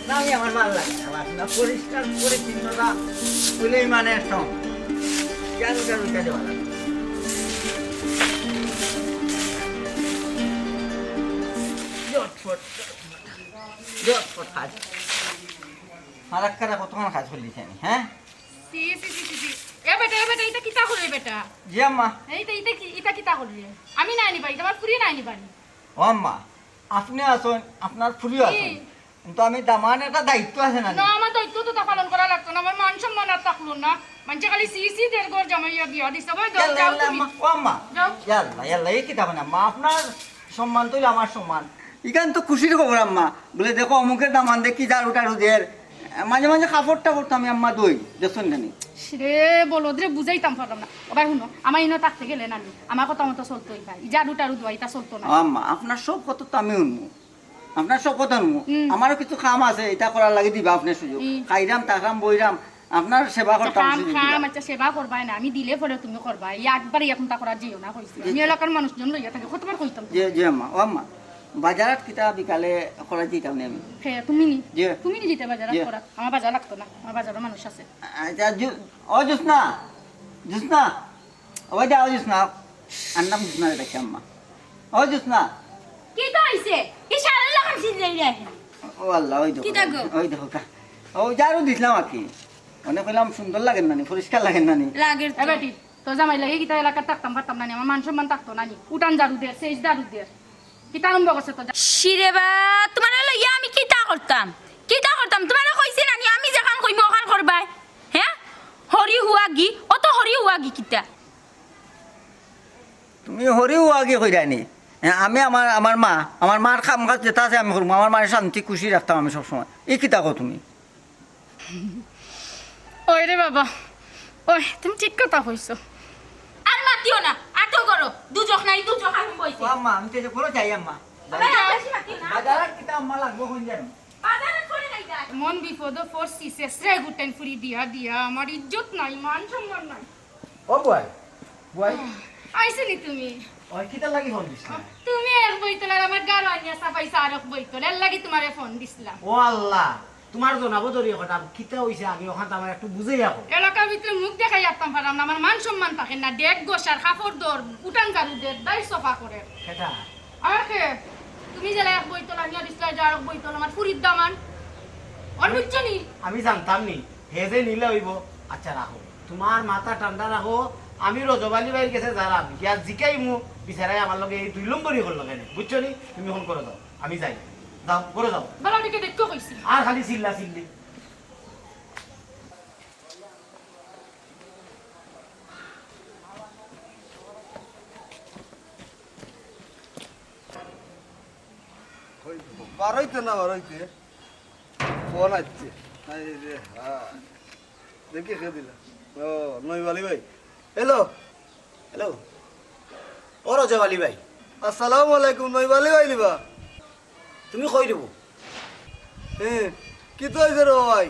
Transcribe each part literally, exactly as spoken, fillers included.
না, আমি আমার মাল লাগে না, বাসনা পরিষ্কার পরিচ্ছন্নতা তুলেই মানে সব। কেন কেন কেন বলা? জটফট, জটফট কাজ। ফারাক্কারা কতক্ষণ কাজ করলি জানি, হ্যাঁ? সি, সি, সি, সি, সি। এ বেটা, এ বেটা, ইটা কিতা কররে বেটা? জি আম্মা। এইটা, ইটা কি, ইটা কিতা কররে? আমি নাই নিবানি, আমার ফুরি নাই নিবানি। ও আম্মা, আপনি আছইন, আপনার ফুরিও আছইন, কিন্তু আমি দামান একটা দায়িত্ব আছে না? না, আমার দায়িত্ব তো তা পালন করা লাগতো না, আমার মান সম্মান আর থাকলো না। মানষে খালি সি সি দের ঘর জামাইয়া বিয়া দিছে, ভাই, যাও, ইয়াল্লা, যাও ইয়াল্লা, তুমি। আম্মা, ও আম্মা। যাও। ইয়াল্লা, ইয়াল্লা, এই কিতা মানে আম্মা, আপনার সম্মান তো অইলো আমার সম্মান। ইখান তো খুশির খবর আম্মা, বলে দেখো অমুকের দামান দেখি ঝাড়ু টাড়ু দের, মাঝে মাঝে কাপড় টাপড় তো আমি আম্মা ধই, দেখছইন জানি। রে বলদ রে, বুঝাইতাম পারলাম না। ও ভাই, হুনো, আমার ইনো থাকতে গেলে না নি, আমার কথা মতো চলতো অইবা। ই ঝাড়ু টাড়ু দেওয়া, ইটা চলতো না। ও আম্মা, আপনার সব কথা তো আমি শুনবো, আপনার সব কথা শুনবো। হুম। আমারও কিছু কাম আছে, ইটা করার লাগি দিবা আপনি সুযোগ। হুম। খাইরাম, থাকরাম, বইরাম, আপনার সেবা করতাম কাম, সুযোগ দিবা। কাম, আচ্ছা, সেবা করবায় না, আমি দিলে পরে তুমি করবায়। ই একবারে এখন তা করা যেও না কইছি। জি। আমি এলাকার মানুষজন লইয়া থাকি, কতবার কইতাম। জি, জি আম্মা, ও আম্মা, বাজারাত কিতা বিকালে করা যাইতাম নি আমি? হে, তুমি নি? জি। তুমি নি যেতে বাজারাত জি। করা? আমার বাজার লাগতো না, আমার বাজারও মানুষ আছে। আচ্ছা, জু-, ও জুসনা, জুসনা, ওই দে, ওই জুসনা, আর নাম জুসনা রে ডাকে আম্মা। ওই জুসনা। কিতা অইছে? ই শালার লাখান চিল্লাই রে। ও আল্লাহ, ওই দেখো, কিতা গো? ওই দেখো কা। ও ঝাড়ু দিছলাম আর কি। মানে কইলাম সুন্দর লাগে না নি, পরিষ্কার লাগে না নি। লাগের তো। এ বেটি, তোর জামাই লাগি কিতা এলাকাত থাকতাম পারতাম না নি, আমার মান সম্মান থাকতো না নি। উঠান ঝাড়ু দের, সেজ ঝাড়ু দের। কিতা আরম্ভ করছে তোর জা- শিরে বা, তুমারে লইয়া আমি কিতা করতাম? কিতা করতাম? তুমারে কইছি না নি, আমি যেখান কইমু ওখান করবায়। হ্যাঁ? হরি হুয়াগি, অত হরি হুয়াগি কিতা? তুমি হরি হুয়াগি কইরায় নি? হ্যাঁ, আমি আমার, আমার মা, আমার মার কাম কাজ যেটা আছে আমি করমু, আমার মারে শান্তি খুশি রাখতাম আমি সবসময়। ই কিতা কও তুমি? ওই রে বাবা, ওই, তুমি ঠিক কথা কইছো। আর মাতিও না, আটো করো, দুজখ নাই, দুজখ আরম্ভ অইছে। ও আম্মা, আমি তো এই যে ঘরে যাই আম্মা। আবার আর বেশি মাতিও না। বাজার আর কিতা আম্মা লাগবো কোন জানো? বাজারে চলে যাই যা। মন বিপদ পড়ছি, শেষরে গুটেন ফুরি দিয়া দিয়া, আমার ইজ্জত নাই, মান সম্মান নাই। ও বুয়াই, বুয়াই। আইছো নি তুমি? ওই কিতার লাগি ফোন দিস না? তুমি এক বইতলার আমার গারো আনিয়া চাপাইছো আর এক বইতল, এর লাগি তুমারে ফোন দিছলাম। ও আল্লাহ, তুমার জনাবো ধরি কথা, কিতা অইছে আগে ওখান তো আমার একটু বুঝাইয়া কও। এলাকার ভিতরে মুখ দেখাই আরতাম পারলাম না, আমার মান সম্মান থাকে না, ডেক ঘষার, কাপড় ধর, উঠান ঝাড়ু দের, দায় সফা করে। সেটা? আর কে? তুমি যেলা এক বইতল আনিয়া দিছলায়, যে আর এক বইতল আমার ফুরির দামান। অর বুঝছো নি? আমি জানতাম নি, হে যে নিলে অইবো। আচ্ছা রাখো, তুমার মাথা ঠান্ডা রাখো। আমি রজব আলী ভাইর গেছে যারাম, গিয়া জিকাইমু, বিচারায় আমার লগে এই দুই নম্বরি করলো কেনে, বুঝছো নি? তুমি ফোন করে দাও, আমি যাই। যাও, করে যাও। বালা ওদিকে দেখো কইছি। আর খালি চিল্লা চিল্লি। বারইতে না বারইতে ফোন আইছে। আরে রে, হ্যাঁ। দেখি কে দিলা? ও, নইব আলী ভাই। হ্যালো। হ্যালো। ও রজব আলী ভাই। আসসালামু আলাইকুম, নইব আলী ভাই নিবা? তুমি কই দিব? হ্যাঁ, কিতা অইছে রে ভাই?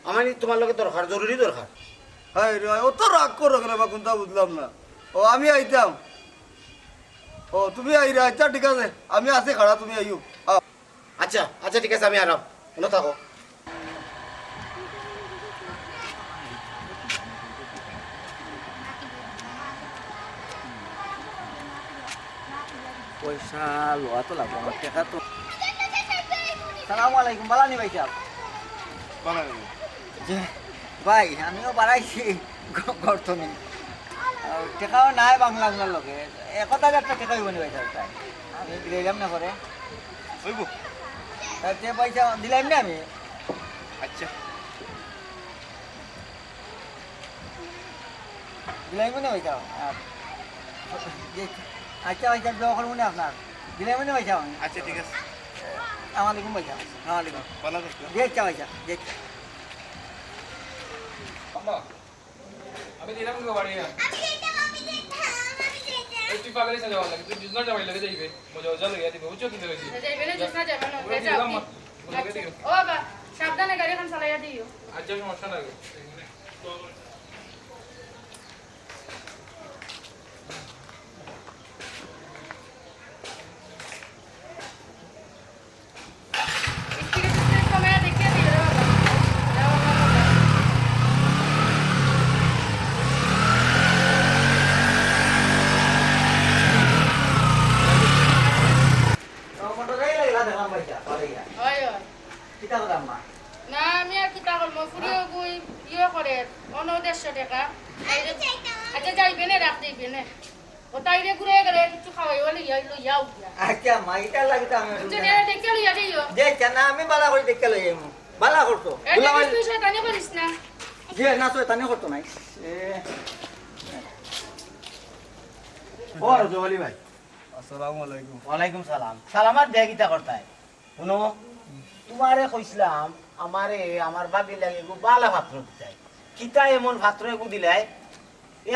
আমার নি তুমার লগে দরকার, জরুরি দরকার। হায় রে, অত রাগ করো কেনে বা, কুনতা বুঝলাম না। ও, আমি আইতাম। ও, তুমি আইরায়, আচ্ছা, ঠিক আছে, আমি আছি খাড়া, তুমি আইও। আও। আচ্ছা, আচ্ছা, ঠিক আছে, আমি আরাম। অনো থাকো। পয়সা লওয়া তো লাগবো, আমার টেকা তো। সালামু আলাইকুম, বালা নি ভাইসাব? বালা নি। জি, ভাই, আমিও বাড়াইছি গ-, গর্ত নি। আর টেকাও নাই বাংলা বাংলার লগে। এক হাজার টেকা অইবো নি ভাইসাব তাই? আমি দিলাইলাম না পরে। অইবো। তাতে পয়সা দিলাইমু না আমি। আচ্ছা। দিলাইমু না ভাইসাব। আর, জি, আচ্ছা ভাইসাব, দোয়া করমু না আপনার। দিলাইমু না ভাইসাব। আচ্ছা, ঠিক আছে। আসসালামু আলাইকুম ভাইসাব। আসসালামু আলাইকুম। ভালো থাকবেন। জি, আচ্ছা ভাইসাব, জি, আচ্ছা। আম্মা, আমি দিলাম গো বাড়ি না। আমি যাইতাম, আমি যাইতাম, আমি যাইতাম। এই তুই পাগল অইছস যাওয়ার লাগি, তুই জুসনার জামাইর লগে যাইবে। মজা মজা লইয়া দিবে, বুঝছো কি লইছি? যাইবে না, জুসনা যাইবে না, ওরে যাও দিলাম, কি? মা। আচ্ছা, ও বা, সাবধানে গাড়ি এখন চালাইয়া দিও। আচ্ছা, সমস্যা নাই গো। দেখলাম ভাইটা, ভালোই আর। হয়, হয়। কিতা করলাম মা? না, আমি আর কিতা করবো? ফুরিয়ে ওগুই ইয়ে করে, অন্য দেড়শো টাকা। আচ্ছা, যাইবে না, রাখ দিবে না। ও তাইরে ঘুরে গেলে কিছু খাওয়াই, ও লইয়া, লইয়া উঠিয়া। আচ্ছা মা, ইটা লাগি তো আমি বুঝছো, নেড়ে দেখে লইয়া যাইও। যে ইচ্ছা না, আমি বালা করি দেখে লই যাইমু। বালা করছো। এটা দুলাভাই। তুই শয়তানি করিস না। যে না, শয়তানি করতো নাই। এ। ও, জওয়ালি ভাই। আসসালামু আলাইকুম। ওয়ালাইকুম সালাম। সালাম আর দে কিতা করতায়? হুনো, তুমারে কইছলাম, আমারে, আমার ভাবির লাগি এগু বালা পাত্র দিতায়। কিতা এমন পাত্র এগু দিলায়,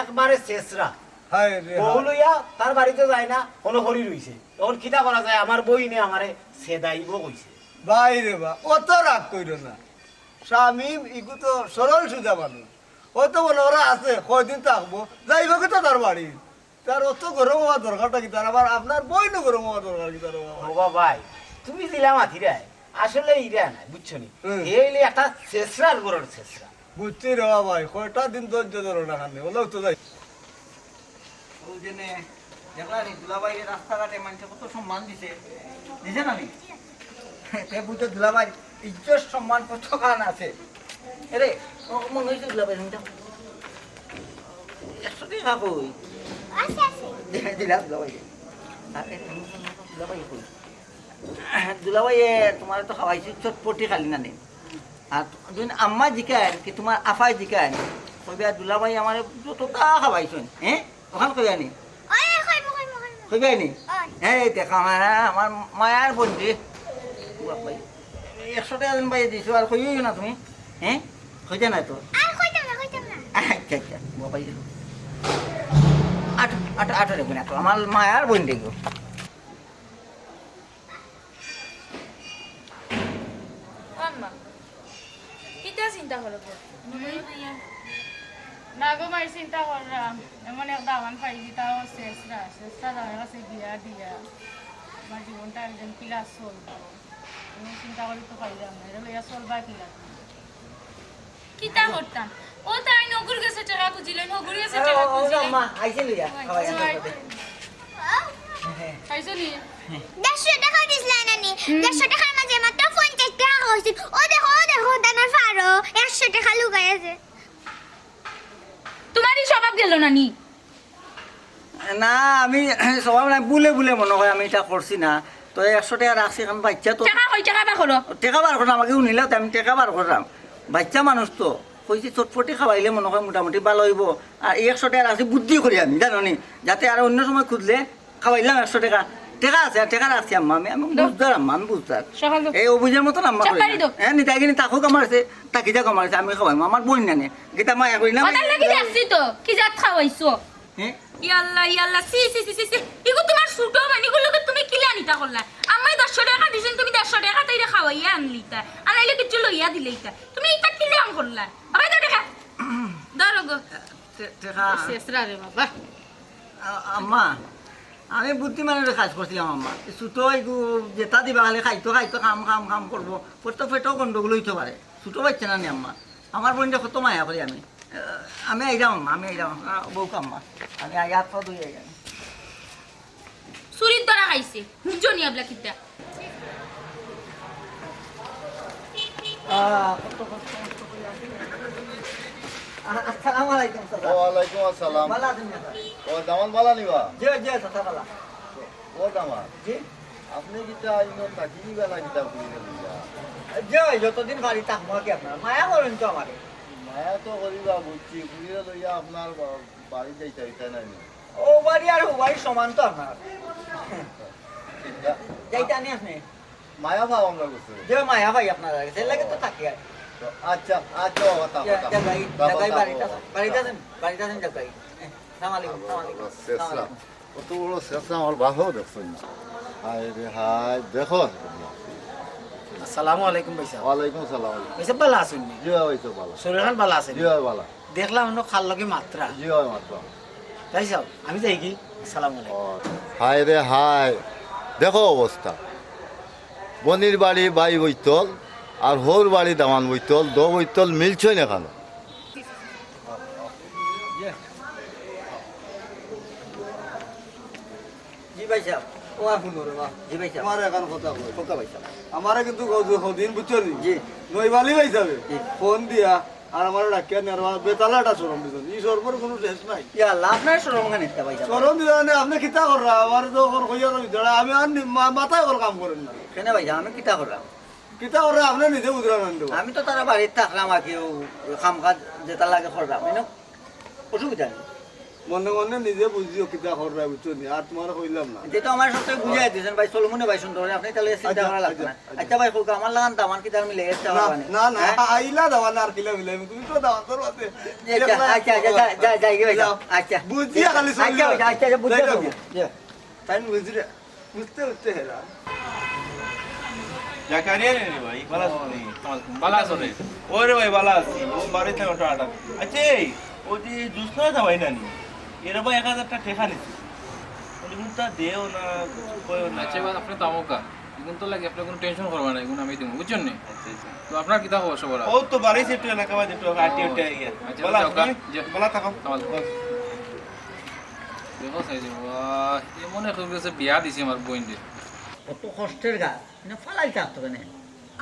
একবারে ছেছরা। হায় রে বউ হায়। লইয়া তার বাড়িত যায় না, কোনো হরি রইছে। অখন কিতা করা যায়, আমার বইনে আমারে ছেদাইবো কইছে। ভাই রে বা, অত রাগ কইরো না। শামিম, ইগু তো সরল সুজা মানুষ। অত মনো করা আছে, কয়দিন থাকবো, যাইবো কিতা তার বাড়ি। তার অত গরম অওয়ার দরকারটা কিতা? আবার আপনার বইনও গরম অওয়ার দরকার কিতা রে বাবা? ও বাবাই, তুমি যেলা মাতিরায়, আসলে ইলা নায়, বুঝছো নি? হুম। হে অইলে একটা ছেছরার ঘরর ছেছরা। বুঝছি রে বাবাই, কয়টা দিন ধৈর্য ধরো না খানে, অলাউ তো যাই। ও জেনে, দেখলা নি, দুলাভাইরে রাস্তাঘাটে মানষে কত সম্মান দিছে, দিছে না নি? তে বুঝছো দুলাভাইর ইজ্জত সম্মান কতখান আছে। এরে, ও মনে অইছে দুলাভাই, হুনতাম। একশো টেকা কই? আছে, আছে। দি-, দিলাম দুলাভাইরে। আরে, দুলাভাই কই? দুলাভাইয়ে তুমারে তো খাওয়াইছি চটপটি খালি না নি। আর যদি আম্মায় জিকাইন, কি তুমার আফায় জিকাইন, কইবা দুলাভাই আমারে যততা খাওয়াইছইন, হে? অখান কইবা নি? ওই, ওই, কইমু, কইমু, কইমু। কইবা নি? ওই। এই দেখো আমার, আমার মায়ার বইন রে। বাবাই, একশো টেকা দিন ভাই দিছো, আর কইও না তুমি, হে? কইতা না তো? আর কইতাম না, কইতাম না। আচ্ছা, আচ্ছা, বাবাই। আটো, আটো, আটো রে বইন, আটো। আমার মায়ার বইন রে গো। আম্মা, কিতা চিন্তা করো গো? না গো মাই, চিন্তা কররাম। এমন এক দামান পাইছি, তাও ছেছরা, ছেছরা দামানর কাছে বিয়া দিয়া আমার জীবনটা একদম কিলা চলবো। আমি চিন্তা করি তো পাইরাম না, এরে লইয়া চলবা কিলা? কিতা করতাম? ও তাইন হগুর গেছে টেকা খুজিলাইন, হগুর গেছে টেকা খুজিলাইন। আম্মা, আইছে লইয়া, খাওয়াই আনতে হবে। খাইছো নি? দেড়শো টেকা দিছলায় না নি? দেড়শো টেকার মাঝে মাত্র পঞ্চাশ টেকা কইছি। ও দেখো, ও দেখো, দানার ফারো, একশো টেকা লুকাই আছে। তুমার ই স্বভাব গেল না নি? না, আমি স্বভাব নাই, ভুলে ভুলে মনো অয় আমি ইটা করছি না। তো একশো টেকা রাখছি, কারণ বাইচ্চা তো টেকা কই, টেকা বার করো। টেকা বার করলাম, আগে হুনিলাও তো, আমি টেকা বার করলাম। বাইচ্চা মানুষ তো, কইছি চটপটি খাওয়াইলে মনো অয় মোটামুটি ভালা অইবো। আর এই একশো টেকা রাখছি বুদ্ধি করি আমি, জানো নি? যাতে আর অন্য সময় খুজলে খাওয়াইলাম একশো টেকা। টেকা আছে, আর টেকা রাখছি আম্মা, আমি, আমি বুঝদার আম্মা, আমি বুঝদার। এই অবুঝের মতন আম্মা করি না। হ্যাঁ, নিতাই কিনি থাকুক আমার কাছে, থাকি যাক আমার কাছে, আমি খাওয়াইমু। আমার বইন না নে, গীতা মায়া করি না। ওটার লাগি দেখছি তো, কি জাত খাওয়াইছো? হ্যাঁ? ইয়াল্লা, ইয়াল্লা, ছি, ছি, ছি, ছি, ছি। ইগু তুমার ছোট মানে, ইগুর লগে তুমি কিলা নিতা করলা? আমায় দেড়শো টেকা দিছইন, তুমি দেড়শো টেকা তাইরে খাওয়াইয়া আনলিতা। আর নাইলে কিচ্ছু লইয়া দিলেইতা। তুমি ইতা কিলান করলা? আবার দাও টেকা। ধরো গো। টে-, টেকা। ছেছরা রে বাবা। আ-, আম্মা, আমি বুদ্ধিমানের কাজ করছিলাম আম্মা। ছোট ইগু যেটা দিবা খালি খাইতো, খাইতো, খাম, খাম, খাম করবো। পরে তো পেটও গন্ডগোল অইতো পারে। ছোট বাইচ্চা না নি আম্মা। আমার বইনরে কত মায়া করি আমি। আহ, আমি আইরাম আম্মা, আমি আইরাম। আহ, বউক আম্মা। আমি আই হাত পা ধুই আইরাম। চুরির ধরা খাইছে। বুঝছো নি আবলা কিতা? আহ, কত কষ্ট মষ্ট করি আছি। আ-, আসসালামু আলাইকুম, চাচা। ওয়ালাইকুম আসসালাম। ভালা আছইন নি, চাচা? ও, দামান ভালা নি বা? জি, জি, চাচা, ভালা। ও দামান। জি? আপনে কিতা ইনো থাকি নিবা না কিতা ফুরিরে লইয়া? জি, যতদিন পারি থাকমু আর কি আপনার। মায়া করইন তো আমারে। মায়া তো করিবা বুঝছি, ফুরিরে লইয়া আপনার বা-, বাড়ি যাইতা অইতা নায় নি? ও বাড়ি আর ও বাড়ি সমান তো আপনার। যাইতা নি আপনে? মায়া পাও আমরার গেছে। জি, মায়া পাই আপনার গেছে, এর লাগি তো থাকি আর। তো আচ্ছা, আচ্ছা, বাবা, থাকো, জি, থাকো। জি, ভাই, থাকো, ভাই, থাকো, বাড়িত থাকো। আছেন, বাড়িত আছেন, বাড়িত আছেন, জি ভাই। হ্যাঁ, সালাম আলাইকুম, সালাম আলাইকুম, সালাম আলাইকুম। কত বড় ছেছরা, আমার বাপেও দেখছইন না। হায় রে হায়, দেখো। আসসালামু আলাইকুম ভাইসাব। ওয়ালাইকুম সালাম। ভাইসাব ভালা আছইন নি? জি ভাই, ভাইসাব ভালা। শরীর খান ভালা আছে নি? জি ভাই, ভালা। দেখলাম অনো কার লগে মাতরা। জি ভাই, মাতরা। ভাইসাব, আমি যাইগি। আসসালামু আলাইকুম। ও, হায় রে হায়, দেখো অবস্থা। বইনর বাড়ি ভাই বইতল, আর হউর বাড়ি দামান বইতল, দো বইতল মিলছইন না কেনে? জি ভাইসাব। তোমার ফোন রে বা। জি ভাই সাহেব। তোমার এখন কথা কই। কথা ভাই সাহেব। আমারে কিন্তু কত-, কদিন বুঝছো নি? জি। নইবালি ভাই সাহেব। জি। ফোন দিয়া আর আমারে ডাকিয়া নেওয়ার বা বেতালা একটা শরম দিছইন। ই শরমর কোনো শেষ নাই। ইয়া আল্লাহ, আপনার শরম কেন ইতা ভাই সাহেব? শরম দিলা মানে আপনি কিতা কররা? আমারে তো অখন কইয়া রবি দাঁড়া, আমি আর নি-, মা-, মাথায় অখন কাম করের না। কেনে ভাই সাহেব, আমি কিতা করলাম? কিতা কররা আপনি নিজে বুঝরা না তো। আমি তো তারা বাড়িত থাকলাম আর কি, ও কাম কাজ যেটা লাগে করলাম, এনে অসুবিধা নাই। মনে মনে নিজে বুঝিও কিতা কররা, বুঝছো নি? আর তোমারে কইলাম না। যে তো আমার সবটাই বুঝাই দিয়েছেন ভাই, সলমনে ভাই সুন্দর, আপনি তাহলে চিন্তা আচ্ছা, করা লাগবে আচ্ছা, না। আচ্ছা। আচ্ছা ভাই, কইলাম, আমার লাগান দামান কি তার মিলে গেছে না, আমার বানি? না, না, হ্যাঁ? আইলা দামান আর কিলা মিলে, তুমি তো দামান তোর মাঝে। জি, আচ্ছা, আচ্ছা, আচ্ছা, যা, যা, যা, গিয়ে ভাই, যাও। আচ্ছা। বুঝিয়া খালি আচ্ছা, চলিও। আচ্ছা, আচ্ছা, বুঝতে যাই পারবো। হোক। জি। তাই বুঝি রে, বুঝতে বুঝতে হেরা। জাকারিয়া নি রে ভাই, ভালা আছো নি? ভালা আছো রে? ওরে ভাই, ভালা আছি। ও বাড়িত অখন আটা। আচ্ছা, এই, ও যে জুসনা জামাই না নি? এর ভাই এক হাজার টেকা নিছে। বলি, "মুখটা দেও না, কিছু কইও না।" আচ্ছা, এবার আপনি তামুকা। এখন তো লাগে, আপনি কোনো টেনশন করবা না, এখন আমি দিমু, বুঝছেন নি? আচ্ছা, আচ্ছা। তো আপনার কিতা খবর সবর? ও তো বাড়ি সেটু এলাকা বাদে একটু আটি উঠে গিয়া। আচ্ছা, ভালা যাও আছো কা? নি? জি। ভালা থাকো। ভালা থাকো। দেখো সাইজ, বাহ, এমন এক গেছে বিয়া দিছে আমার বইনরে। কত কষ্টের কাজ, না ফালাই থাকতো কেনে?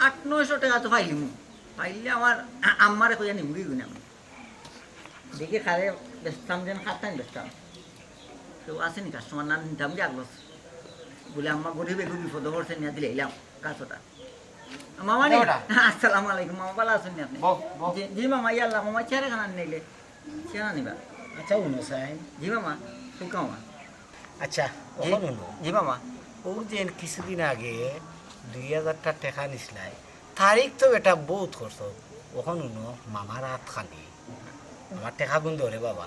আট নয়শো টেকা তো পাইলিমু। পাইলে আমার আ-, আম্মারে কইয়া নিমুগি গুনে আমি। দেখি খারে বেচতাম যেন খারতাম বেচতাম। কেউ আছে নি কাস্টমার না নিতাম কি আগলো? বলে আম্মা গরিব এগু বিপদে পড়ছে নিয়া দিলাইলাম গাছটা। মামা নি? ওটা। আসসালামু আলাইকুম মামা, ভালা আছইন নি আপনি? বহ, বহ। জি, জি মামা, ইয়াল্লা মামা, চেয়ার খান আনি নিলে। চেয়ার আনিবা। আচ্ছা, হুনো সাইন। জি মামা, হুকা মামা। আচ্ছা, জি, অখন হুনো। জি মামা। ও যে কিছুদিন আগে দুই হাজার টা টেকা নিছলায়, তারিখ তো বেটা বউত খরচ। অখন হুনো, মামার আত খালি। আমার টেকা গুন ধরে বাবা।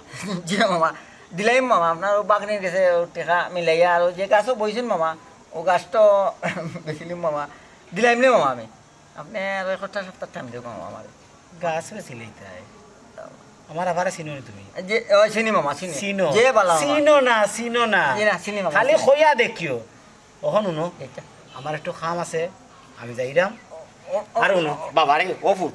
জি মামা, দিলাইমু মামা, আপনার ও বাগনির গেছে ও টেকা মিলাইয়া, আর ও যে গাছো বইছইন মামা, ও গাছ তো বেচিলিমু মামা, দিলাইমু নে মামা আমি। আপনে আর এক সপ্তাহ, সপ্তাহ টাইম দেউক মামা আমারে। গাছ বেচিলে তাই? আমার আবারে চিনো নি তুমি? যে, ও, চিনি মামা, চিনি। চিনো? যে বালা মামা। চিনো না, চিনো না। জি না, চিনি মামা, খালি চিনি। কইয়া দেখিও। অখন হুনো, এটা। আমার একটু কাম আছে, আমি যাইরাম। ও, ও, আর হুনো, ও। বাবা রে, ও ফুট।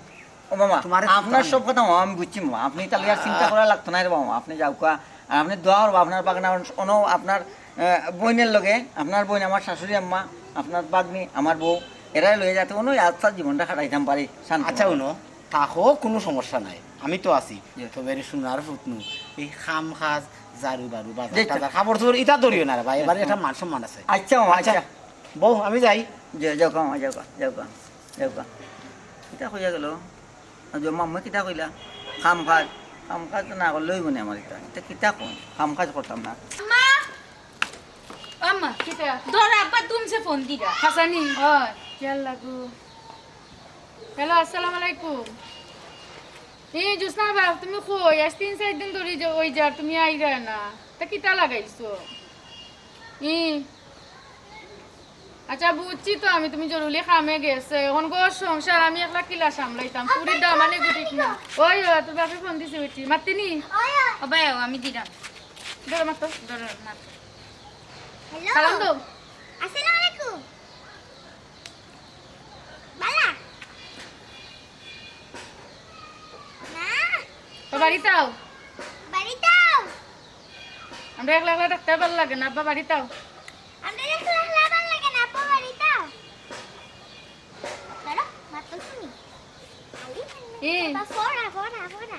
ও মামা, তোমার একটু আপনার কাম সব আছে। কথা মামা আমি বুঝছি মামা। আপনি তাহলে আর চিন্তা আহ। করা লাগতো না রে মামা। আপনি যাউক্কা, আর আপনি দোয়া করবা আপনার বাগান, অনো আপনার, আহ, বইনের লগে, আপনার বইন আমার শাশুড়ি আম্মা, আপনার বাগনি, আমার বউ, এরাই লইয়া যাতে অনো আস্তা জীবনটা কাটাইতাম পারি শান্তি আচ্ছা, মনে। হুনো, থাকো, কোনো সমস্যা নাই, আমি তো আছি। জি। তবে রে সোনার ফুতনু, এই কাম কাজ, ঝাড়ু বাড়ু, বাজার জি, টাজার, কাপড় চোপড়, ইতা ধরিও না রে ভাই, এবারে হুম। একটা মান সম্মান আছে। আচ্ছা, মামা, আচ্ছা। আচ্ছা। বউ, আমি যাই। জি, যাউক্কা, মামা, যাউক্কা, যাউক্কা, যাউক্কা। কিতা কইয়া গেল? আর যে মামা কিতা কইলা? কাম কাজ, কাম কাজ না করলে অইবো নি আমার ইতা। ইতা কিতা কম? কাম কাজ করতাম না। আম্মা! আম্মা, কিতা? ধর, আব্বা তুমছে ফোন দিরা। হাসানি? অয়। ইয়াল্লা গো। হ্যালো, আসসালামু আলাইকুম। এই জোসনার বাপ, তুমি কই? আজ তিন চাইর দিন ধরি যে ওই যার, তুমি আইরা না। তা কিতা লাগাইছো? ই। আচ্ছা, বুঝছি তো আমি, তুমি জরুরি কামে গেছে। অখন ঘর সংসার আমি একলা কিলা সামলাইতাম? পুরি দামানে গুটি কিনা। ওই, ওই, তোর বাপে ফোন দিছে বেটি। মাততে নি? ওই, ওই। ও ভাই, ও, আমি দিলাম। ধরো, মাতো। ধরো, মাতো। হ্যালো। সালাম দাও। আসসালামু আলাইকুম। বালা? না। তো বাড়িত আও। বাড়িত আও। আমরা একলা একলা থাকতে ভালা লাগে না, আব্বা বাড়িত আও। আমরা একলা একলা ভালা লাগে না, আব্বা বাড়িত আও। চলো, মাত তো শুনি। আলি, এ। বাবা, ফোন, ফোন, ফোন।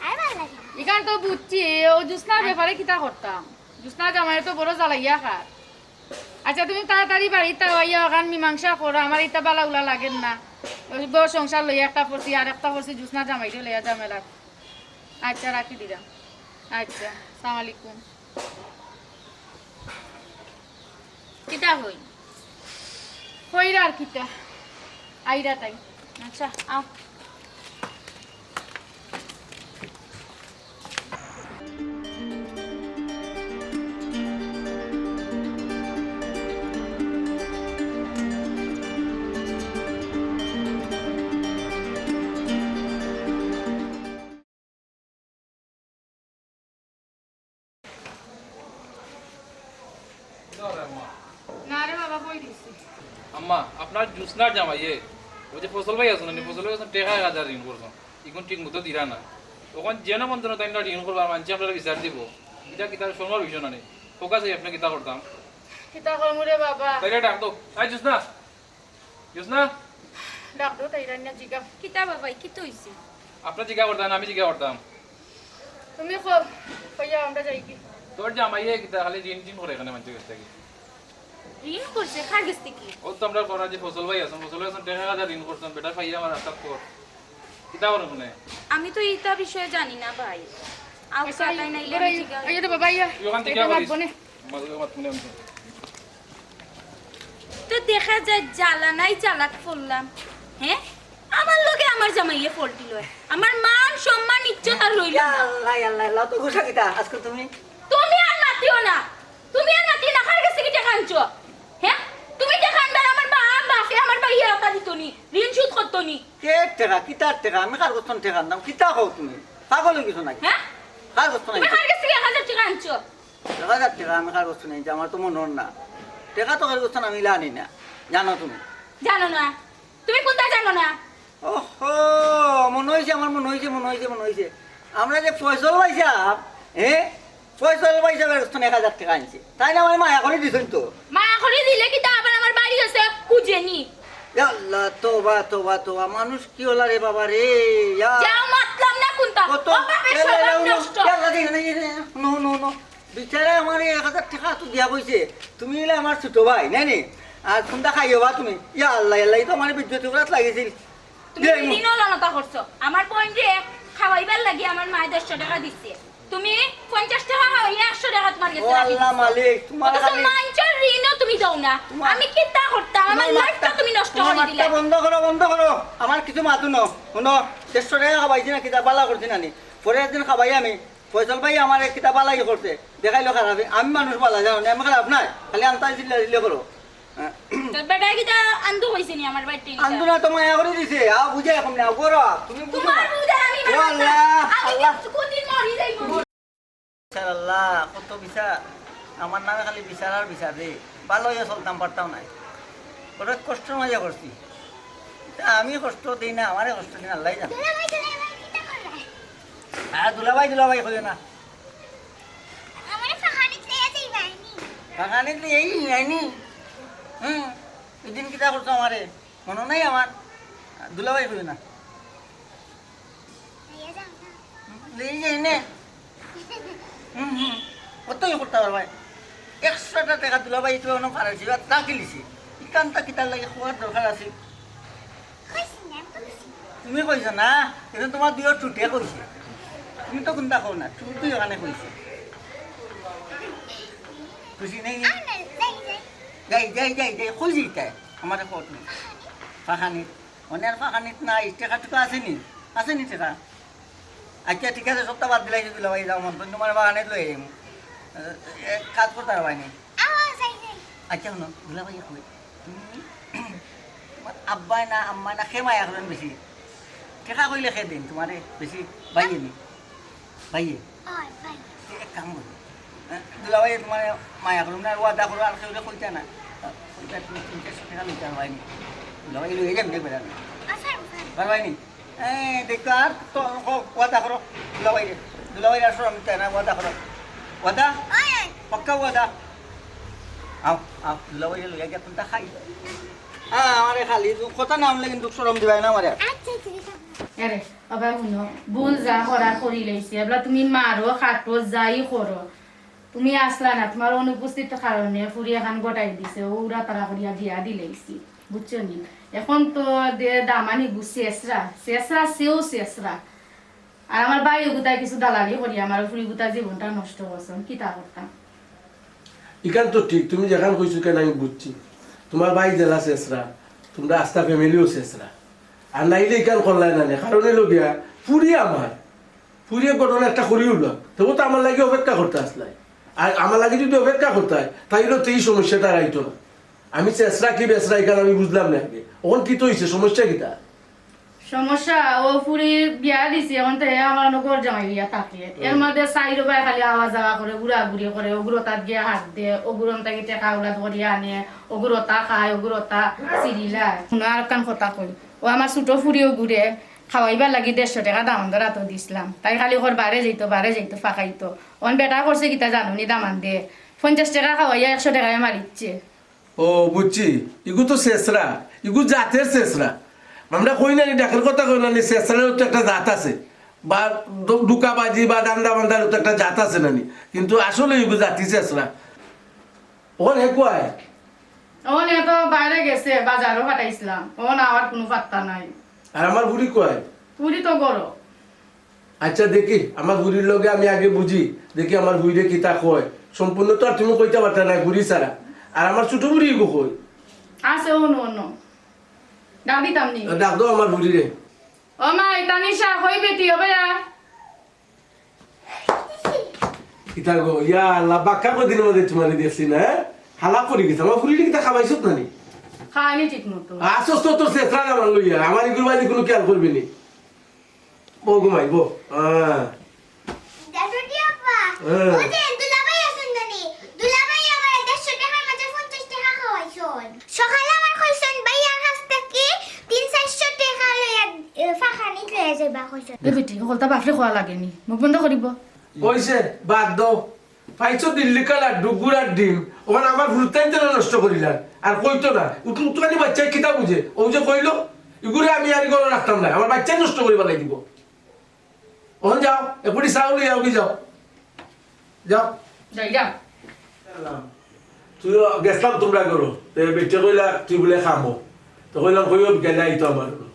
আর ভালা লাগে না। ইখান তো বুঝছি, ও জোসনার ব্যাপারে কিতা করতাম? জোসনা জামাইয়ে তো বড় জ্বালাইয়া খার। আচ্ছা, তুমি তাড়াতাড়ি বাড়িত আও, আইয়া অখান মীমাংসা করো, আমার ইতা ভালা উলা লাগের না। ওই বউ সংসার লইয়া একটা পড়ছি, আর একটা পড়ছি জোসনা জামাইরে লইয়া ঝামেলা। আচ্ছা, রাখি দিলাম। আচ্ছা, সালাম আলাইকুম। কিতা কই? কইরা আর কিতা? আইরা তাই। আচ্ছা, আও। না রে বাবা, কই দিছি? আম্মা, আপনার জোসনার জামাইয়ে, ওই যে ফজল ভাই আছইন না, ফজল ভাই আছইন, টেকা এক হাজার ঋণ করছইন, ইগুন ঠিক মতো দিরা না। অখন যেন মন যেন তাইন ঋণ করবা, মানষে আপনারে বিচার দিবো। ইটা কিতা শরমর বিষয় না নি? ফোকাস হই আপনে কিতা করতাম? কিতা করমু রে বাবা? তাইরে ডাক দেও। এই জোসনা, জোসনা। ডাক দেও, তাইরে আনিয়া জিগাও। কিতা বাবাই, কিতা অইছে? আপনে জিগা করতা না, আমি জিগা করতাম। তুমি কও, কইয়া আমরা যাই কি? তোর জামাইয়ে কিতা খালি ঋণ টিন করে এখানে মানষর গেছ থাকি। ঋণ করছে? কার গেছ থাকি? ও তো আমরা করা যে ফসল ভাই আছইন, ফসল ভাই আছইন, টেকা হাজার ঋণ করছইন, বেটা পাইয়া আমার রাস্তাত পড়। কিতা করে মনে? আমি তো ইতা বিষয়ে জানি না ভাই। আও, আচ্ছা, কাটাই নাইলে আমি জিগা। এই যে বাবা, ইয়া, তুই ওখান থেকে এটা মাতবো নে। মাতবো নে আমি। তো দেখা যায় জ্বালা নাই চালাক পড়লাম। হ্যাঁ, আমার লগে আমার জামাইয়ে ফল্টি লয়, আমার মান সম্মান ইজ্জত আর রইল না। আল্লাহ, আল্লাহ, আল্লাহ, তো গুসা কিতা আজকে তুমি? তুমি আর মাতিও না, তুমি আর মাতিও না। কার গেছ থাকি টেকা আনছো? হ্যাঁ, তুমি টেকা আনবার, আমার মা, বাপে, আমার ভাইয়ে একা দিত নি, ঋণ শোধ করতো নি। কে টেকা? কিতার টেকা? আমি কার গেছ থনে টেকা আনতাম? কিতা কও তুমি? পাগল অই গেছো নাকি? হ্যাঁ? কার গেছ থনে তুমি আনতাম? কার গেছ থাকি এক হাজার টেকা আনছো? এক হাজার টেকা আমি কার গেছ থনে আনছি, আমার তো মনো না। টেকা তো কার গেছ থনে আমি ইলা আনি না, জানো তুমি? জানো না? তুমি কুনতা জানো না? ওহো, মনো অইছে, আমার মনো অইছে, মনো অইছে, মনো অইছে। আমরা যে ফয়সল ভাইসাব, হ্যাঁ, ফয়সল ভাইসাবর গেছ থনে এক হাজার টেকা আনছি, তাইন আমারে মায়া করি দিছইন তো। মায়া করি দিলে কিতা আবার আমার বাড়ি গেছে খুঁজে নি? ইয়া আল্লাহ, তওবা, তওবা, তওবা, মানুষ কি অইলা রে বাবা রে, ইয়া। যাও, মাতলাম না কুনতা। কত ও বাপের এলা, স্বভাব এলা, উনো, নষ্ট। ইয়া আল্লাহ, দেখে না, দেখে না, নো, নো, নো। বিচারে আমারে এক হাজার টেকা তো দিয়া কইছে, তুমি অইলা আমার ছোট ভাই, নায় নি? আর কুনতা খাইও বা তুমি? ইয়া আল্লাহ, আল্লাহ, ই তো আমারে বিদ্যুৎ করাত লাগিছিল। তুমি দিন অলানতা করছো। আমার বইনরে খাওয়াইবার লাগি আমার মায়ে দেড়শো টেকা দিছে। তুমি পঞ্চাশ টেকা খাওয়াইয়া একশো টেকা তুমার গেছে ও রাখি আল্লাহ দিছো। মালিক, তুমার অথচ খালি মাইনষর ঋণও তুমি দেও না। তুমার আমি কিতা করতাম? আমার তুমার লাইফটা মাতটা, তুমি নষ্ট তুমার করি মাতটা দিলা। বন্ধ করো, বন্ধ করো। আমার কিছু মাতো না। হুনো, দেড়শো টেকা খাওয়াইছি না, কিতা বালা করছি না নি? পরে একদিন খাওয়াই আমি। ফয়সল ভাই আমারে কিতা বালাই করছে, দেখাইলো খারাপ। আমি মানুষ বালা, জানো নি? আমি খারাপ নায়, খালি আন্তাজ চিল্লা চিল্লি করো। তোর বেটায় কিতা আন্দু কইছে নি আমার বাড়িত? আন্দু না তো মায়া করি দিছে, আও বুঝে এখন না, করো, তুমি বুঝো না। তোমার বুঝে আমি ও আল্লাহ, আমি আল্লাহ। কোনদিন মরি যাইব। বিচার আল্লাহ, কত বিচার, আমার নামে খালি বিচার আর বিচার রে। বালা অইয়া চলতাম পারতাম নায়, বড় কষ্টর মাঝে করছি। তা আমি কষ্ট দেই না, আমারে কষ্ট দেই না, আল্লাহ জানে। আর দুলাভাই, দুলাভাই কইও না। আমারে ফাখানিত লইয়া যাইবায়নি। ফাখানিত লইয়া যাইবায়নি? হুম, ওই দিন কিতা করছো আমারে? মনো নাই আমার? দুলাভাই কইও না। লইয়া যাও না। লইয়া যাই না। হুম, হুম। কতই করতে পারবায়? একশোটা টেকা দুলাভাই একটু অন্য ফারাইছি, এবার তা কিলিছি। ইখানটা কিতার লাগি খোয়ার দরকার আছে? কইছি না, আমি তো কইছি না। তুমি কইছো না, এটা তোমার দুইও টুটে কইছে। তুমি তো কুনতা কও না, টুটুই ওখানে কইছে। খুশি নেই নি? যাই, যাই, যাই, যাই, কই যাইতায়? আমারে কও তুমি। ফাখানিত। মানে আর ফাখানিত নাই, টেকা টুকা আছে নি? আছে নি টেকা? আচ্ছা, ঠিক আছে, সবটা বাদ দিলাই, দুলাভাই যাও, মন তোমার বাগানে লই আইমু। এ, এ, কাজ করতে পারবায় নি? আচ্ছা, হুনো, দুলাভাই কই? তুমি, তোমার আব্বায় না, আম্মায় না, কে মায়া করইন বেশি? টেকা কইলে কে দেইন তোমারে বেশি? ভাইয়ে নি? ভাইয়ে? তে এক কাম করো। এ, দুলাভাই তোমারে মায়া করইন না, ওয়াদা করো, আর কেউরে কইতা না। কইতা তুমি তিন চারশো টেকা লইতা পারবায় নি? দুলাভাই লইয়া যাইমু, দেখবে না। পারবায় নি? এ, দেখো, আর তো, ও, ওয়াদা করো, দুলাভাইরে, দুলাভাইরে আর শরম দিতায় না, ওয়াদা করো। ওয়াদা? পাক্কা ওয়াদা? আও, আও, দুলাভাইরে লইয়া গিয়া কুনটা খাই। আ, আমারে খালি দু-, কথা না হুনলে কিন্তু শরম দিবায় না আমারে। আরে, বাবা, হুনো, ভুল যা করার করি লাইছি, এবলা তুমি মারো, কাটো, যাই করো, তুমি আছলা না, তোমার অনুপস্থিত কারণে ফুরি এখান গটাই দিছে, ও উড়া তাড়া করিয়া বিয়া দিলাইছি, বুঝছো নি? এখন তো দে দামানি গু শেষরা, শেষরা সেও শেষরা। আর আমার ভাই ওগুতায় কিছু দালালি করি আমার ফুরি গুতা জীবনটা নষ্ট করছইন, কিতা করতাম? ইখান তো ঠিক, তুমি যেখান কইছো কেন আমি বুঝছি। তোমার ভাই যেলা শেষরা, তোমরা আস্তা ফ্যামিলিও শেষরা। আর নাইলে ইখান করলায় না নে, কারণ অইলো গিয়া, ফুরি আমার, ফুরি এক ঘটনা একটা করি উঠলাম, তবু তো আমার লাগি অপেক্ষা করতে আসলাই। আর আমার লাগি যদি অপেক্ষা করতে হয়, তাইলে তো এই সমস্যাটা আইতো না। আমি চেসরা কি বেসরা, ইখান আমি বুঝলাম না আগে। অখন কিতা অইছে, সমস্যা কিতা? সমস্যা, ও ফুরি বিয়া দিছি, অখন তো হে আমার অনো ঘর জামাই অইয়া থাকে। এর মধ্যে চাইরো ভাই খালি আওয়া যাওয়া করে, ঘুরাঘুরি করে, অগুর অতাত গিয়া হাত দে, অগুর অন থাকি টেকা উলাদ করিয়া আনে, অগুর অতা খায়, অগুর অতা চিরিলায়। হুনো, আরকান কথা কই, ও আমার ছোট ফুরি অগুরে খাওয়াইবার লাগি দেড়শো টেকা দামান্দর আতো দিছলাম। তাই খালি কর বারে যাইতো, বারে যাইতো, ফাঁকাইতো। অন বেটা করছে কিতা জানো নি দামান্দে? পঞ্চাশ টেকা খাওয়াইয়া একশো টেকায় মারিচ্ছে। ও, বুঝছি। ইগু তো ছেছরা, ইগু জাতের ছেছরা। আমরা কই না নি, ডাকের কথা কই না নি, ছেছরারও তো একটা জাত আছে। বা ধো-, ধুকাবাজি বা ধান্দা বান্দারও তো একটা জাত আছে না নি। কিন্তু আসলে ইগু জাতি ছেছরা। অখন হে কুয়ায়? অখন হে তো বাইরে গেছে, বাজারও পাঠাইছিলাম। অখন আওয়ার কুনু পাত্তা নাই। আর আমার ফুড়ি কুয়ায়? ফুড়ি তো ঘরো। আচ্ছা, দেখি, আমার ফুড়ির লগে আমি আগে বুঝি, দেখি আমার ফুড়িয়ে কিতা কয়। সম্পূর্ণ তো আর তুমি কইতা পারতা না ফুড়ি ছাড়া। আর আমার ছোট ফুড়ি ইগু কই? আছে অনো, অনো। ডাক দিতাম নি? ডাক দেও আমার ফুড়িরে। ও মাই, তানিশা, কই বেটি, ও বেয়া। কিতা গো, ইয়া আল্লাহ, বাক্কা কদিনর মাঝে তুমারে দেখছি না, হ্যাঁ? হালা পড়ি গেছে, আমার ফুড়িরে কিতা খাবাইছত না নি? খায়নি ঠিক মতো। আসস তো তোর ছেছরা আমার লইয়া, আমার ইগুর বাড়ি কুনু খেয়াল করবি নি। বউ ঘুমাই, বউ। হ্যাঁ। দেখো কি আপা? হ্যাঁ। ও যে দুলাভাই আছইন না নি? দুলাভাই আমারে দেড়শো টেকার মাঝে পঞ্চাশ টেকা খাওয়াইছইন। সকালে আমারে কইছইন, ভাইয়ার কাছ থাকি তিন চাইরশো টেকা লইয়া, এ, ফাঁকানিত লইয়া যাইবা কইছইন। এ বেটি, হকলতা বাপরে কওয়া লাগে নি। মুখ বন্ধ করিব। অইছে, বাদ দেও। পাইছো দিল্লি কালা ডুগুরার ডিম, অখন আমার ফুরুতাইন তো নষ্ট করিলার। আর কইতো না, উঠু উঠুখানি বাচ্চায় কিতা বুঝে? অউ যে কইলো, ইগুরে আমি আর ঘরো রাখতাম না, আমার বাচ্চায় নষ্ট করি ফালাই দিব। অখন যাও, এখুনি চা লইয়া আওগি যাও। যাও। যাই, যাও। তুইও গেছলাম তুমরার ঘরো, তে বেটিয়ে কইলা, তুই বুলে কামো। তো কইলাম, কইও বিকালে আইতো আমার ঘরো।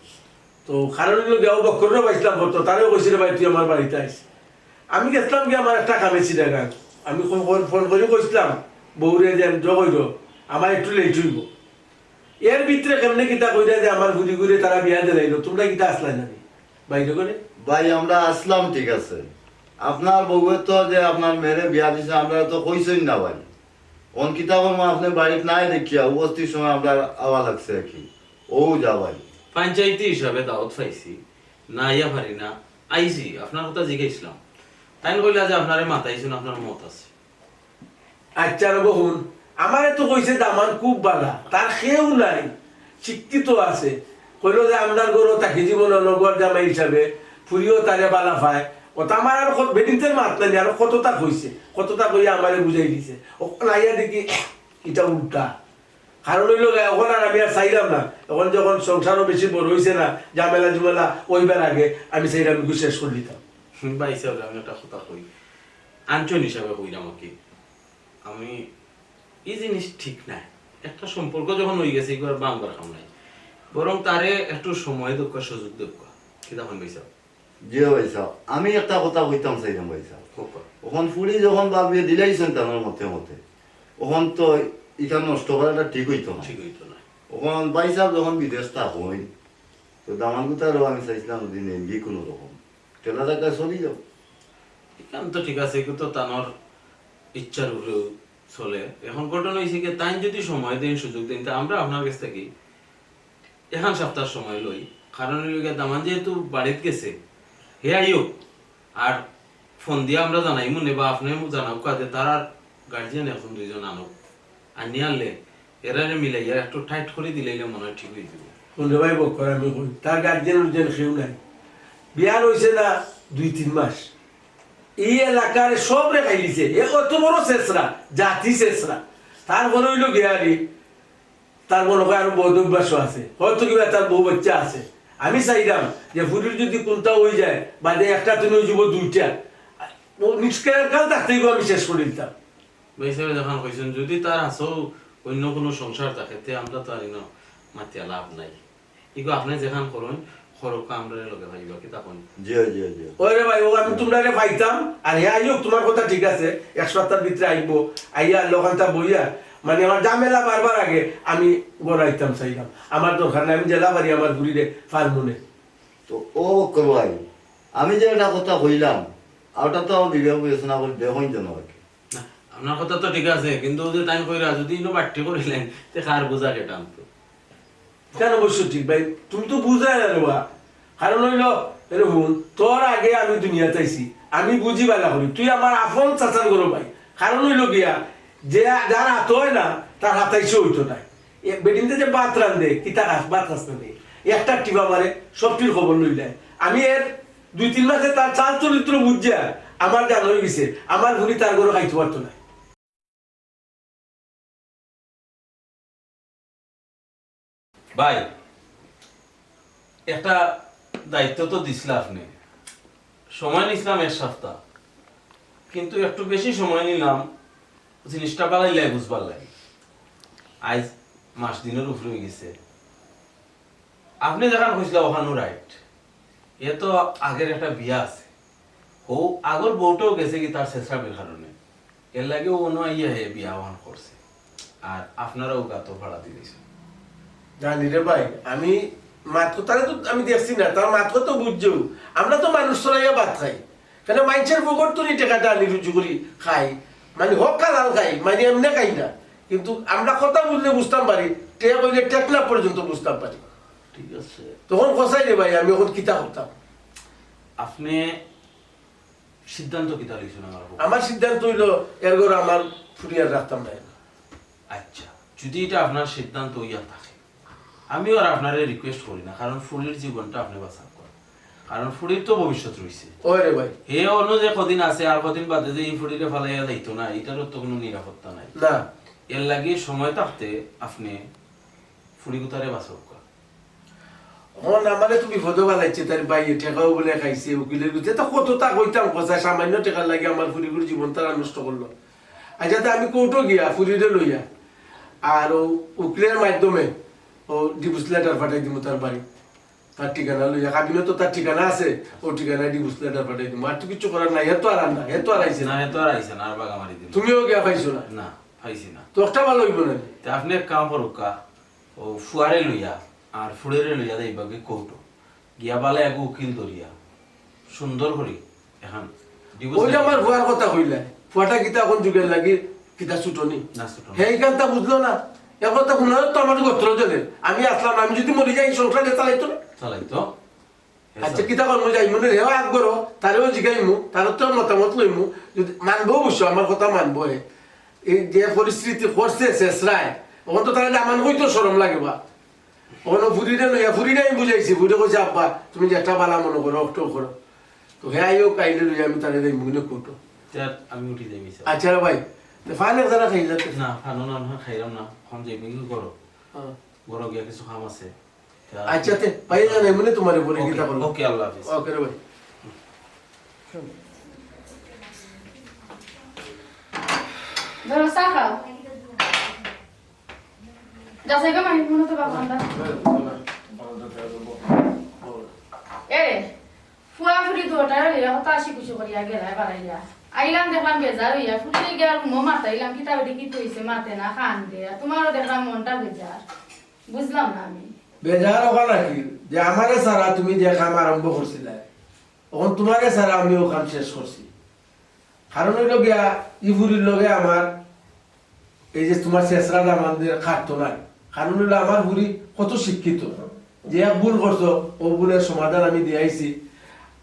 তো কারণ অইলো গিয়া, অউ বক্কররে পাইছলাম ঘরো, তারেও কইছি রে ভাই, তুই আমার বাড়িত আইস। আমি গেছলাম গিয়া আমার একটা কামে চিটাগাং। আমি ফোন কর-, ফোন করি কইছলাম, বউরে যে, "জো কইরো, আমার একটু লেট অইবো।" এর ভিতরে কেমনে কিতা কইরা যে আমার ফুড়িগুরে তারা বিয়া দিলাইলো, তুমরা কিতা আছলায় না নি? বাইরে করে? ভাই, আমরা আছলাম, ঠিক আছে। আপনার বউয়ে তো যে আপনার মেয়েরে বিয়া দিছে, আমরারে তো কইছইন না ভাই। অন কিতা করমু, আপনে বাড়িত নাই দেখিয়া, উপস্থিত সময় আমরার আওয়া লাগছে আর কি। অউ যা ভাই। পঞ্চায়েতি হিসাবে দাওয়াত পাইছি, না আইয়া পারি না, আইছি, আপনার কথা জিগাইছলাম। তাইন কইলা যে আপনারে মাতাইছইন, আপনার মত আছে। আচ্ছা রে বহুন, আমারে তো কইছে দামান খুব বালা, তার কেউ নাই, শিক্ষিত আছে। কইলো যে আমরার ঘরো থাকি জীবনে অনো ঘর জামাই হিসাবে, ফুড়িও তারে বালা পায়। অতা আমার আর কত-, বেটিন্তর মাত নাই, আরো কততা কইছে, কততা কইয়া আমারে বুঝাই দিছে। অখন আইয়া দেখি ইটা উল্টা। কারণ অইলো গিয়া, অখন আর আমি আর চাইরাম না। অখন যখন সংসারও বেশি বড় অইছে না, ঝামেলা ঝুমেলা অইবার আগে আমি চাইরাম ইগু শেষ করি দিতাম। হুম, ভাইসাব, আমি একটা কথা কই, আনছইন হিসাবে কইরাম আর কি। আমি, ই জিনিস ঠিক নায়। একটা সম্পর্ক যখন অইগেছে, ইগু আর ভাঙবার কাম নাই। বরং তারে একটু সময় দেউক্কা, সুযোগ দেউক্কা। কিতা কইন ভাইসাব? জি ভাইসাব, আমি একটা কথা কইতাম চাইরাম ভাইসাব। কউক্কা। অখন ফুড়ি যখন বাপ বিয়া দিলাইছইন তান মতে মতে, অখন তো ইখান নষ্ট করাটা ঠিক অইতো না। ঠিক অইতো না। অখন ভাইসাব যখন বিদেশ থাকইন, তো দামানগুতারেও আমি চাইছলাম যদি নেইনগি কুনু রকম, ঠেলা ধাক্কা চলি যাও। ইখান তো ঠিক আছে, কিন্তু তান ইচ্ছার উপরেও চলে। অখন ঘটনা অইছে কি, তাইন যদি সময় দেইন, সুযোগ দেইন, তে আমরা আপনার গেছ থাকি এখান সপ্তাহর সময় লই। কারণ অইলো গিয়া, দামান যেহেতু বাড়িত গেছে, হে আইউক। আর ফোন দিয়া আমরা জানাইমু নে বা আপনে জানাউক্কা যে তারার গার্জিয়ান এখন দুইজন আনউক। আনিয়া আনলে এরারে মিলাইয়া একটু টাইট করি দিলাইলে মনে অয় ঠিক অইযিবো। হুন রে ভাই বক্কর, আমি কই, তার গার্জিয়ান উর্জিয়ান কেউ নাই। বিয়া অইছে না দুই তিন মাস। ই এলাকার সবরে খাইলিছে। এ অত বড় ছেছরা, জাতি ছেছরা। তারপরে অইলো গিয়া আরে, তার মনে অয় আরো বদ অভ্যাসও আছে। হয়তো কিবা তার বউ বাচ্চা আছে। আমি চাইরাম যে ফুড়ির যদি কুনতা অইযায়, বাদে একটা তো অইযিবো দুইটা। ও নিষ্কাল থাকতেউ আমি শেষ করি দিতাম। ভাইসাবে যেখান কইছইন, যদি তার আছেও অইন্য কুনু সংসার থাকে, তে আমরা তো আর ইনো মাতিয়া লাভ নাই। ইগু আপনে যেখান করইন, খরকা আমরারে লগে পাইবা, কিতা কইন? জি, জি, জি। ওরে ভাই, ও আমি তুমরারে পাইতাম, আর হে আইউক, তুমার কথা ঠিক আছে, এক সপ্তাহর ভিতরে আইবো, আইয়া লগে অখানতা বইয়া, মানে আমার ঝামেলা বাড়বার আগে আমি ঘর আইতাম চাইরাম। আমার দরকার নাই, আমি যেলা পারি আমার ফুড়িরে পালমু নে। তো ও বক্কর ভাই, আমি যে একটা কথা কইলাম, আর ওটা তো আমার বিবেক বিবেচনা করি দেখইন যেন আর কি। না, আপনার কথা তো ঠিক আছে, কিন্তু অউ যে তাইন কইরা যদি ইনো বাট্টি করিলাইন, তে কার বুঝা কেটা আনতো? কেন অবশ্য ঠিক ভাই, তুমি তো বুঝরায় না রে বা। কারণ অইলো, এরে হুন, তোর আগে আমি দুনিয়াত আইছি, আমি বুঝি বালা করি, তুই আমার আপন চাচার ঘরর ভাই। কারণ অইলো গিয়া, যে যার আতো অয় না, তার হাতাইশো অইতো নায়। এ বেটিন্তে যে ভাত রান্ধে, কিতা খাস, ভাত খাস না নি? একটা টিপা মারে, সবটির খবর লইলায়। আমি এর দুই তিন মাসে তার চাল চরিত্র বুঝিয়া আমার জানা অইগেছে, আমার ফুড়ি তার ঘরো খাইতো পারতো নায়। ভাই, একটা দায়িত্ব তো দিছলা আপনে, সময় নিছলাম এক সপ্তাহ, কিন্তু একটু বেশি সময় নিলাম জিনিসটা বালাইলাই বুঝবার লাগি। আইজ মাস দিনর উপরে অইগেছে। আপনে যেখান কইছলা ওখানও রাইট, এ তো আগর একটা বিয়া আছে, হউ আগর বউটাও গেছেগি তার ছেছরামির কারণে, এরলাগি অউ অনো আইয়া হে বিয়া ওখান করছে, আর আপনারা অউ গাতো ফাড়া দিলাইছইন। জানি রে ভাই, আমি মাত কথারে তো আমি দেখছি না, তার মাত কথা বুঝছেও। আমরা তো মানুষ চলাইয়া ভাত খাই, কেনে মাইনষের ফকট থনে টেকাটা আনি রুজি করি খাই, মানে হক হালাল খাই, মানে এমনে খাই না। কিন্তু আমরা কথা বুঝলে বুঝতাম পারি, টেক অইলে টেকনা পর্যন্ত বুঝতাম পারি। ঠিক আছে। তখন কছাই রে ভাই, আমি অখন কিতা করতাম? আপনে সিদ্ধান্ত কিতা লইছইন আমার উপর? আমার সিদ্ধান্ত অইলো, এর ঘরো আমার ফুড়ি আর রাখতাম না। আচ্ছা, যুদি ইটা আপনার সিদ্ধান্ত অইয়া থাকে, আমিও আর আপনারে request করি না, কারণ ফুড়ির জীবনটা আপনে বাঁচাউক্কা, কারণ ফুড়ির তো ভবিষ্যৎ রইছে। ওই রে ভাই। হে অনো যে কদিন আছে, আর কদিন বাদে যে ই ফুড়িরে ফালাইয়া যাইতো না, ইটারও তো কুনু নিরাপত্তা নাই। না। এরলাগি সময় থাকতে আপনে ফুড়িগুতারে বাঁচাউক্কা। অখন আমারে তো বিপদো ফালাইছে, তার ভাইয়ে টেকাও বুলে খাইছে, উকিলর গুতে তো কততা কইতাম কথা, সামান্য টেকার লাগি আমার ফুড়িগুর জীবনটা নষ্ট করলো। আচ্ছা, তে আমি কোর্টো গিয়া ফুড়িরে লইয়া, আর অউ উকিলর মাধ্যমে অউ divorce letter পাঠাই দিমু তার বাড়ি, তার ঠিকানা লইয়া। কাবিনো তো তার ঠিকানা আছে, অউ ঠিকানায় divorce letter পাঠাই দিমু। আর তো কিচ্ছু করার নাই, হে তো আর না, হে তো আর আইছে না। না, হে তো আর আইছে না, আর বাগা মারি দিমু। তুমিও গিয়া পাইছো না? না, পাইছি না। তো একটা ভালা অইবো না? তে আপনে এক কাম করউক্কা, অউ ফুয়ারে লইয়া আর ফুড়িরে লইয়া যাইবাগি কোর্টো। গিয়া বালা এগু উকিল ধরিয়া সুন্দর করি এখান divorce অউ যে আমার ফুয়ার কথা কইলা, ফুয়াটা কিতা অখন যুগর লাগি কিতা ছুটো নি? না, ছুটো না। হে ইখানতা বুঝলো না। এ কথা হুনার তো আমার গোত্র জ্বলে। আমি আছলাম, আমি যুদি মরি যাই, সংসার হে চালাইতো না? চালাইতো। আচ্ছা, কিতা করমু? যাইমু নে, হেও আগ করো, তারেও জিগাইমু, তারও তো মতামত লইমু। যুদি মানবো অবশ্য, আমার কথা মানবো হে। এই যে পরিস্থিতি করছে ছেছরায়, অখন তো তারে দামান কইতেও শরম লাগে বা। অখন ফুড়িরে লইয়া, ফুড়িরে আমি বুঝাইছি, ফুড়িয়ে কইছে, "আব্বা, তুমি যেটা ভালা মনো করো, অটাউ করো।" তো হে আইউক, আইলে লইয়া আমি তারে যাইমু নে কোর্টো। তে আমি উঠি যাইমু, স্যার। আচ্ছা রে ভাই, তে পান এক জারা খাইলা তে? না, পান না, না, খাইলাম না। অখন যাইমু গি ঘরো। হ্যাঁ। ঘরো গিয়া কিছু কাম আছে। আচ্ছা, তে পাইয়া যাইমু নে তুমারে পরে। ওকে, কিতা করলো? ওকে, আল্লাহ হাফিজ। ওকে রে ভাই। ধরো, চা খাও। যাচ্ছে গো, মাহির মনে তো বাবা আমরা। এ রে, ফুয়া ফুড়ি দুইওটারে লইয়া কত হাসি খুশি করিয়া গেলায় বাড়াইয়া। আইলাম দেখলাম বেজার অইয়া, ফুড়িরে গিয়া রুমো মাতাইলাম, কিতা বেটি কিতা অইছে, মাতে না, কান্দে। আর তুমারও দেখলাম মনটা বেজার। বুঝলাম না আমি। বেজার অখান কিতা, যে আমারে ছাড়া তুমি যে কাম আরম্ভ করছিলায়, অখন তুমারে ছাড়া আমি অউ কাম শেষ করছি। কারণ অইলো গিয়া, ই ফুড়ির লগে আমার এই যে তুমার ছেছরা দামান্দর খাটতো নায়। কারণ অইলো আমার ফুড়ি কত শিক্ষিত, যে এক ভুল করছো, অউ ভুলর সমাধান আমি দিয়াইছি।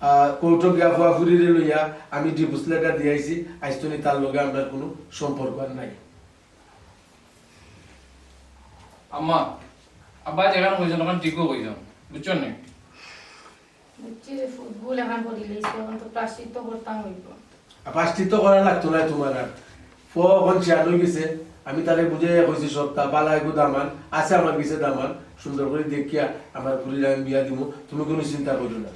আহ, কোর্টো গিয়া ফুয়া ফুড়িরে লইয়া আমি divorce letter দিয়াইছি। আইজ থনে তার লগে আমরার কুনু সম্পর্ক আর নাই। আম্মা, আব্বা যেখান কইছইন, অখান ঠিকউ কইছইন, বুঝছো নি? বুঝছি রে ফুত, ভুল এখান করিলাইছি, অখন তো প্রায়শ্চিত্ত করতাম অইবো। আর প্রায়শ্চিত্ত করা লাগতো নায় তুমার আর। ফুয়া অখন শেয়ান অইগেছে, আমি তারে বুঝাইয়া কইছি সবতা, বালা এগু দামান আছে আমার গেছে দামান, সুন্দর করি দেখিয়া আমার ফুড়িরে আমি বিয়া দিমু, তুমি কুনু চিন্তা করিও না।